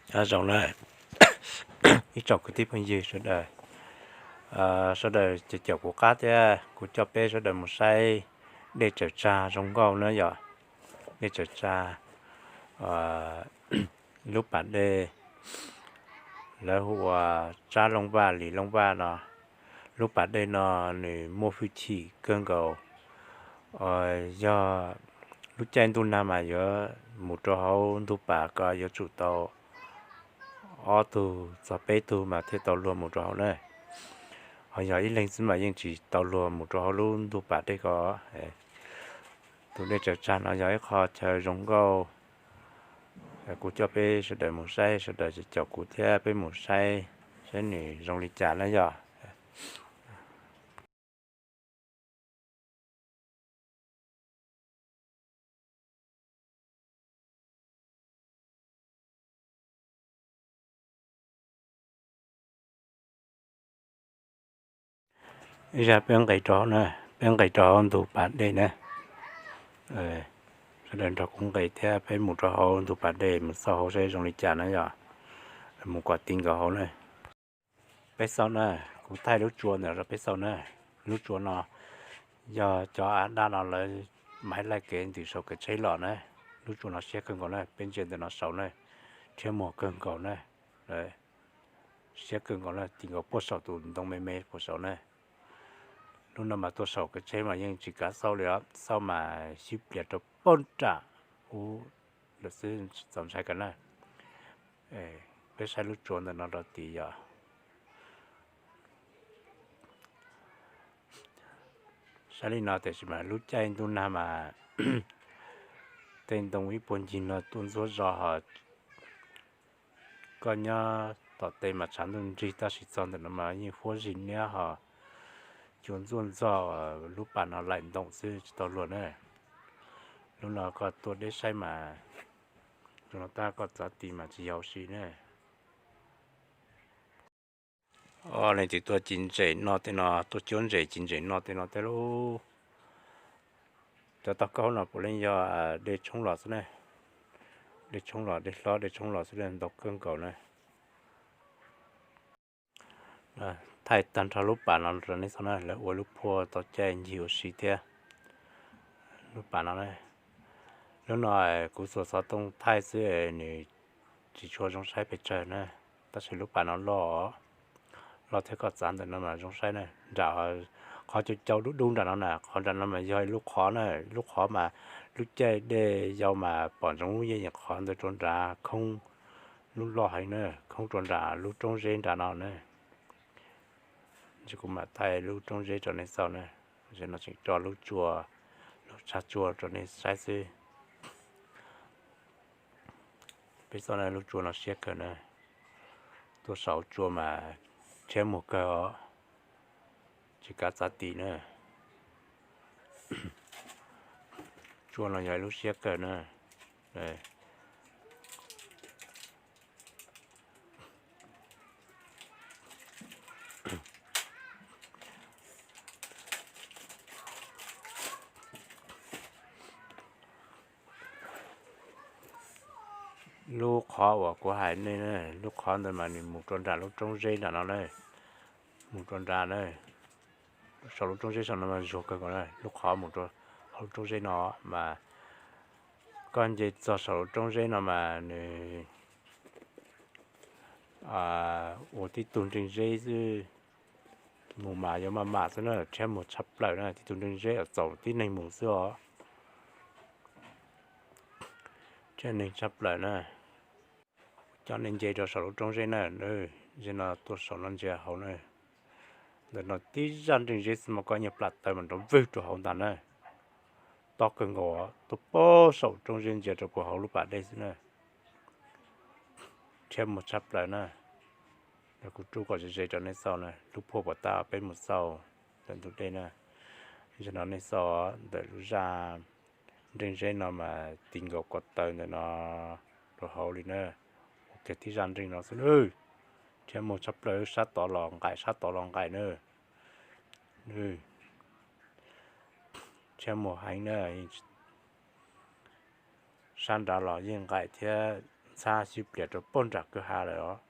Nyob zoo na ib tsoom kwv tij phooj ywg sawv daws, sawv daws caum kuv qab thiab kuv coj peb sawv daws mus saib dej tsaws tsag zoo nkauj na yom. Dej tsaws tsag, lub pas dej lawv hu ua Tsab Looj Vaj, Lis Looj Vaj no. Lub pas dej no nws muaj hwj chim kawg nkaus. Yog lub caij ntuj nag mas yuav mus rau hauv ntug pas ko yuav tsum tau ob tug txog peb tug mas thiaj tau luag mus rau hauv na. Ho yog ib leeg xwb mas yeej tsis tau luag mus rau hauv lub ntug pas dej ko. Tus dej tsaws tsag no yog ib qho chaw zoo nkauj. Kuv coj peb sawv daws mus saib, sawv daws caum kuv thiab peb mus saib, saib nws zoo li cas na yom. Ib zaj peb nqes rau hauv na, peb nqes rau hauv ntug pas dej na. Sawv daws nrog kuv nqes thiab peb mus rau hauv ntug pas dej mus xauj hauv saib zoo li cas na yom. Mus kom ti nkaus hauv na. Peb xauj na, kuv thaij lub tsua ntawm rau peb xauj na. Lub tsua no yog cov a daj no lawv maiv laij kev ntws saum kev tsheb los na. Lub tsua no siab kawg nkaus na, peb ntsia ntawm no saud na, rhiab muag kawg nkaus na. Siab kawg nkaus na, ti nkaus puag saum tus ntoo me me puag saud na. Lub no mas tuaj saum kev tsheb mas yeej tsis kav xauj li os, xauj mas sib plias rau puag nram ub lawm xwb, txaus ntshai kawg na. Peb saib lub tsua ntawm no rau tid yom. Saib li no tiam sis mas lub caij ntuj nag mas tej ntoo ib puag ncig no tuaj ntxuav zog ho koj nyob tom tej mas tshav ntuj nrig, tab sis txog ntawm no mas yeej huab zig niab ho cua ntxuaj ntxog, lub pas no laim ntoos xwb tsis tau luag na. Lub no koj tuaj deb saib mas, lub no tab koj txav ti mas tsis yog si na. Leej twg tuaj ci ntses noj tej no, tuaj cuab ntses ci ntses noj tej no tej lub, cov tog kaub no puav leej yog dej tshoob los xwb na. Dej tshoob los, dej hlob dej tshoob los xwb, ntau kawg nkaus na. Thaij tag nrho lub pas no rau nej xauj na, lawv ua lub phuaj tau caij ncig ua si thiab. Lub pas no, lub no kuv xuas xov tooj thaij xwb, nws tsis tshua zoo saib pes tsawg na, tab sis lub pas no loj, loj thiab koj txav ntawm no mas zoo saib na. Nram qhov cau cau dub dub nram no na, qhov nram no mas yog lub qhov na, lub qhov mas lub caij dej yau mas pom ntsoov yeej qhov ntawd rau nrad khoob, lub loj heev na, khoob rau nram lub roob zeb nram no na. Ntshe kuv mam thaij lub roob zeb rau nej xauj na. Tam sim no tseem tso lub tsua, lub tshav tsua rau nej saib xwb. Peb xauj na, lub tsua no siab kawg na. Tuaj saum tsua mas rhiab muag kawg os, tsis kav txav ti na. Tsua no yog ib lub siab kawg na. Lub qhov uas kuv hais nej, lub qhov ntawd mas nws mus rau nram lub roob zeb nram no na. Mus rau nram na, saum lub roob zeb saum no mas zuag kawg nkaus na. Lub qhov mus rau hauv lub roob zeb no mas, koj nce txog saum lub roob zeb no mas nws ua tib tug nreeg zeb xwb, mus mas yuav maj mam xwb na, rhiab muag tshaj plaws na, tib tug nreeg zeb txaus tib neeg mus xwb os. Rhiab neeg tshaj plaws na. Coj nej nce rau saum lub roob zeb na, zeb no tuaj saum no ntsia hauv na. Ntawm no tib zaj nreeg zeb xwb mas koj nyuag plam taw mas nrov vwg rau hauv ntag na. Tob kawg nkaus, tuaj puag saum roob zeb ntsia rau puag hauv lub pas dej xwb na. Rhiab muag tshaj plaws na. Kuv rub kom ze ze rau nej xauj na, lub phuaj puas tau peb mus xauj ntawm ntug dej na. Zaum no nej xauj ntawm lub zaj nreeg zeb no mas ti nkaus ko taw ntawm no rau hauv li na. Ua kiag tib zaj nreeg no xwb na. Rhiab muag tshaj plaws, sab tod los nqaim, sab tod los nqaim na. Rhiab muag heev na. Sab nrad los yeej nqaim thiab, txhab xyw plias rau puag nram kwj ha lawm os.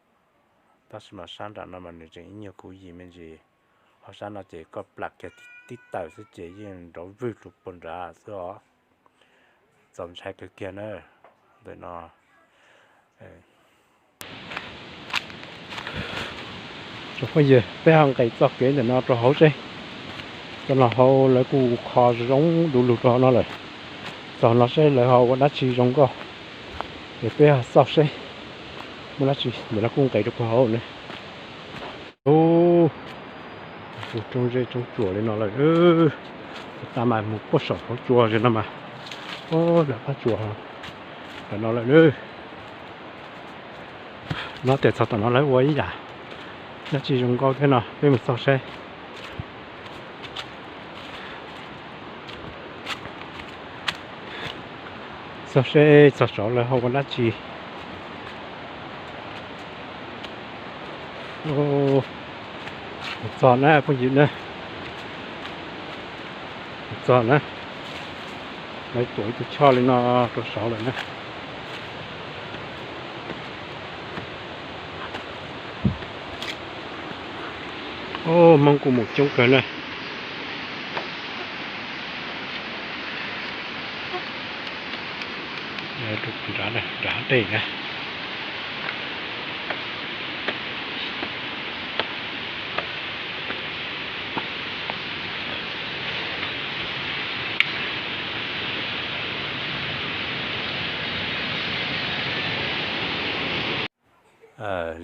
Tab sis mas sab nram no mas nws tseem ib nyuag khuv yim me ntsis, ho sab no ces koj plam kiag tib taws xwb ces yeej nrov vwg rau puag nrad xwb os. Txaus ntshai kawg kiag na. Ntawm no, tsoom phooj ywg, peb ho nqes txoj kev ntawm no rau hauv seb, rau no hauv lawv kuj kho zoo du lug rau hauv no lawm. Txog no seb lawv ho ua dab tsi zoo nkauj, ces peb ho xauj seb muaj dab tsi. Ntawm no kuj nqes rau puag hauv ne. Ub, mus roob zeb roob tsuas li no lawm. Tag mas mus puag saum hauv tsua zem no mas, ub, lam pab tsuas ntawm no lawm. No tias txog tom no lawv ua ib yam dab tsi zoo nkauj thiab no, peb mus xauj seb. Xauj seb txog saud lawv ho ua dab tsi. Txog na phooj ywg na, txog na, lawv tuam ib tug choj li no rau saud lawm na. Hmoob kuj mus coob kawg na. Nrad dej na.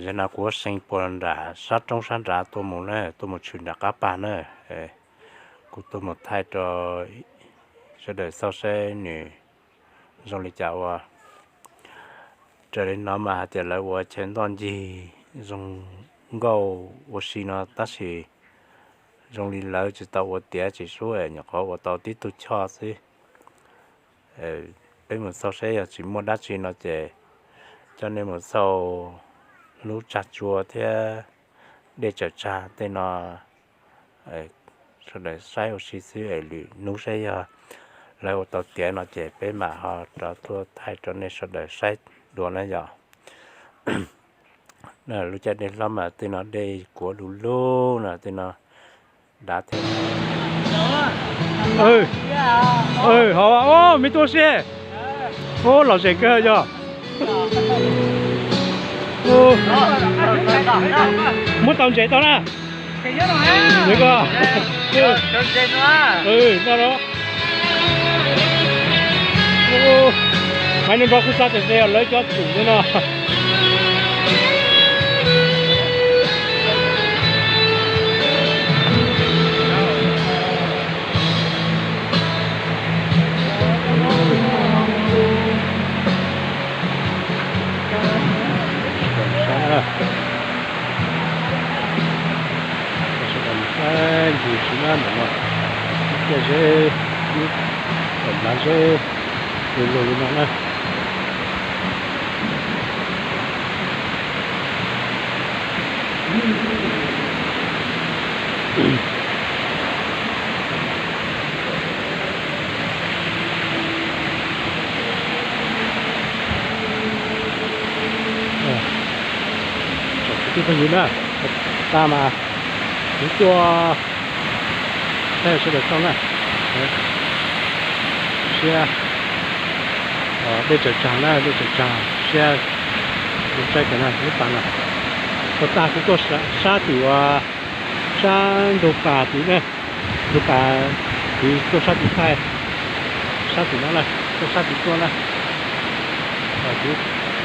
Zaum no kuv ua see puas nram sab roob sab nrad tuaj mus na, tuaj mus tshwm nram qab pas na. Kuv tuaj mus thaij rau sawv daws xauj seb nws zoo li cas ua. Raws li no mas hais tias lawv ua chaw ntoj ncig zoo nkauj ua si no tab sis zoo li lawv tsis tau ua tiav tsis sub, nyuam qhuav ua tau tib tug choj xwb. Peb mus xauj seb yog tsis muaj dab tsi no ces coj nej mus xauj lub tsag tsua thiab dej tsaws tsag tej no. Sawv daws saib ua si xwb es lwm hnub saib yog lawv ua tau tiav no ces peb mam ho rov tuaj thaij rau nej sawv daws saib dua na yom. Lub caij dej hlob mas tej no dej kuav du lug no, tej no dav thiab. Ho, me tuaj seb. Lom zem kawg yog. Muab tau ntses tau na. Noj no. Hais no nrog kuv xav tias lawv cov tsum no. Sawv daws mus saib ncig sib nab ntawm no, ib tiaj zeb, ib tom nplaj zeb, lug lug li no na. Tsoom kwv tij phooj ywg na, tas mas kuv tuaj thaij sawv daws xauj na. Siab, dej tsaws tsag na, dej tsaws tsag siab, saib kawg na lub pas no. Tag kuv tuaj sab tim uas sab ntug pas tid na, ntug pas tid tuaj sab tim thaij, sab tim no na, tuaj sab tim tuaj na. Kuv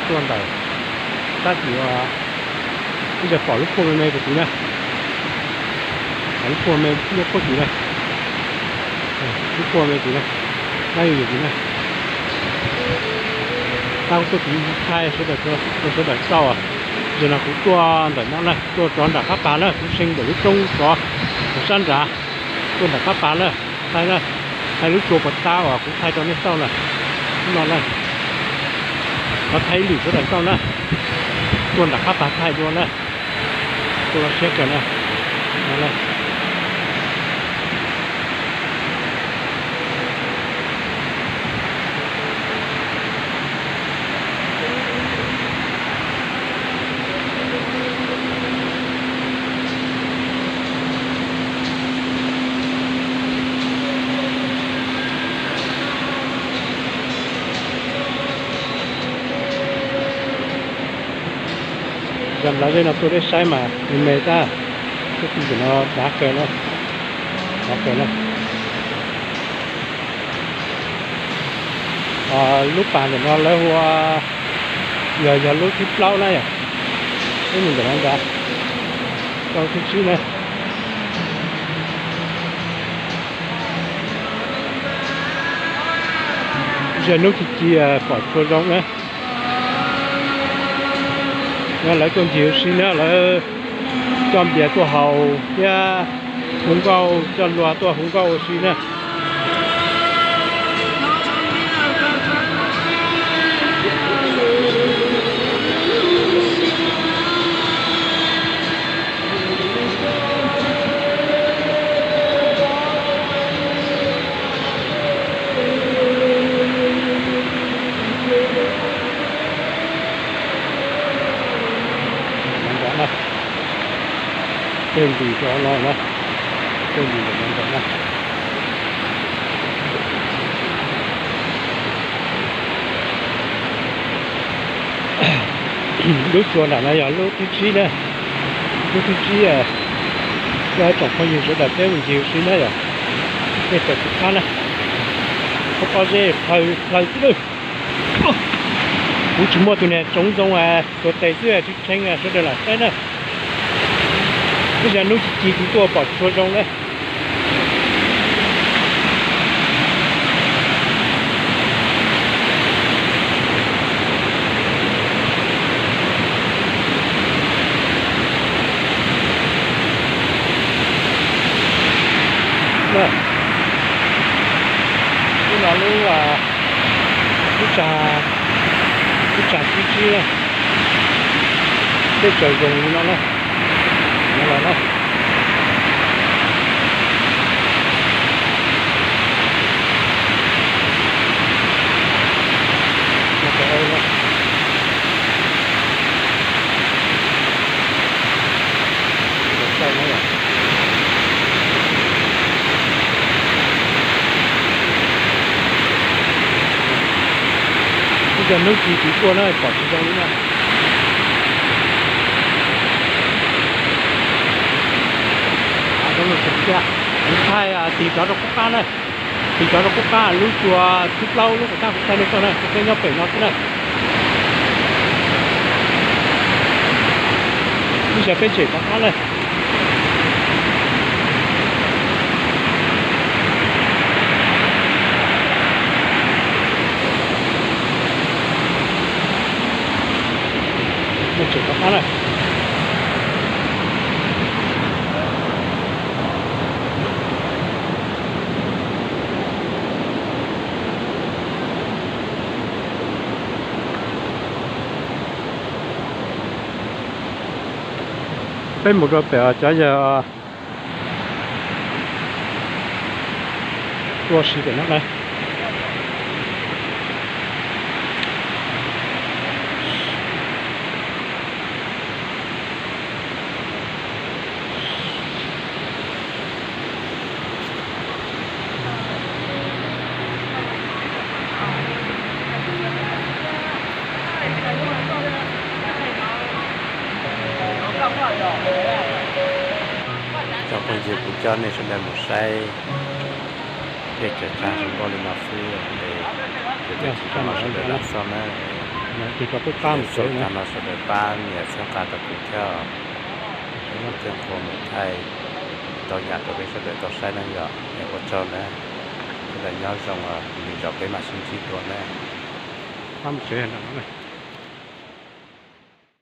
tuaj ntawm sab tim uas ib zaug pom lub puag me me puag tid na. Lub puag me nyob puag tid na. Lub puag me tid na, nab yus yus tid na. Tag kuv tuaj tid thaij sawv daws, rau sawv daws xauj. Zaum no kuv tuaj ntawm no na, tuaj rov nram qab pas na, kuv see ntawm lub roob rov sab nrad, tuaj nram qab pas na, thaij na, thaij lub tsua puas tab uas kuv thaij rau nej xauj na. Lub no na, kuv thaij ib lwm sawv daws xauj na, tuaj nram qab pas thaij dua na. Tuaj siab kawg na. Nplaj zeb no tuaj deb saib mas me me tag, tub ti ntawm no dav kawg na, dav kawg na. Lub pas ntawm no lawv hu ua, yog yog lub thib plaub na yom, lub mus ntawm no ntag, rau thib tsib na. Zaj hnub ci ci pom tshua zoo na. Lawv tuaj ncig ua si na, lawv coj npias tuaj haus thiab hu nkauj, coj luag tuaj hu nkauj ua si na. Tej ntim rau no na, tej ntim ntawm no ntag na. Lub tsua nram no yog lub thib tsib na, lub thib tsib. Coj tsoom phooj ywg sawv daws peb mus ncig ua si na yom. Tej tawm kuv qab na, pob zeb plhaw plhaw xwb lawm. Kuv tsis muaj tus niag tsoov zoo tuav tes xwb, tshee tshee sawv daws lam saib na. Ib zaj hnub ci ci kuv tuaj pom tshua zoo na. Lub no lub, lub tsag, lub tsag tsib tsib na. Tej tsaws zoo li no na, no los na. Ib zaj hnub ci ci tuaj na pom tsis zoo li na. Kuv thaij tig rov rau qub qab na, tig rov rau qub qab lub tsua thib plaub lub kuv tab kuv thaij nej saib na, kuv thaij nyob pem no xwb na. Ib zaj peb tshem tom qab na. Tshem tom qab na. Peb mus rau pem cov yawg tuaj si pem no na. Cov phooj ywg, kuv coj nej sawv daws mus saib tej cov tsag zoo nkauj li no xwb, ces tag kis no sawv daws lam xauj na. Tag no sawv daws pab nias txhawb nqa rau kuv thiab, kuv thiaj nqua mus thaij tau yam rau peb sawv daws tau saib na yom. Es ua tsaug na, sawv daws nyob zoo, lwm zaus peb mam sib ntsib dua na.